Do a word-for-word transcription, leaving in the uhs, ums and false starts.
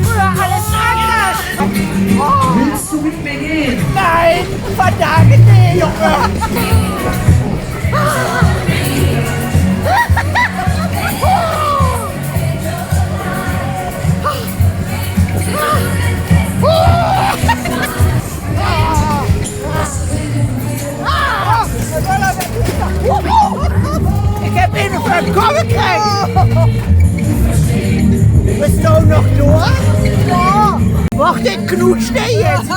Oder allens anners. Willst du mit mir gehen? Nee, vandaag nee, Junge. Ik heff een vör'n Kopp kregen. Büst du noch dor? Ja. Wacht, ik knutsch di jetzt.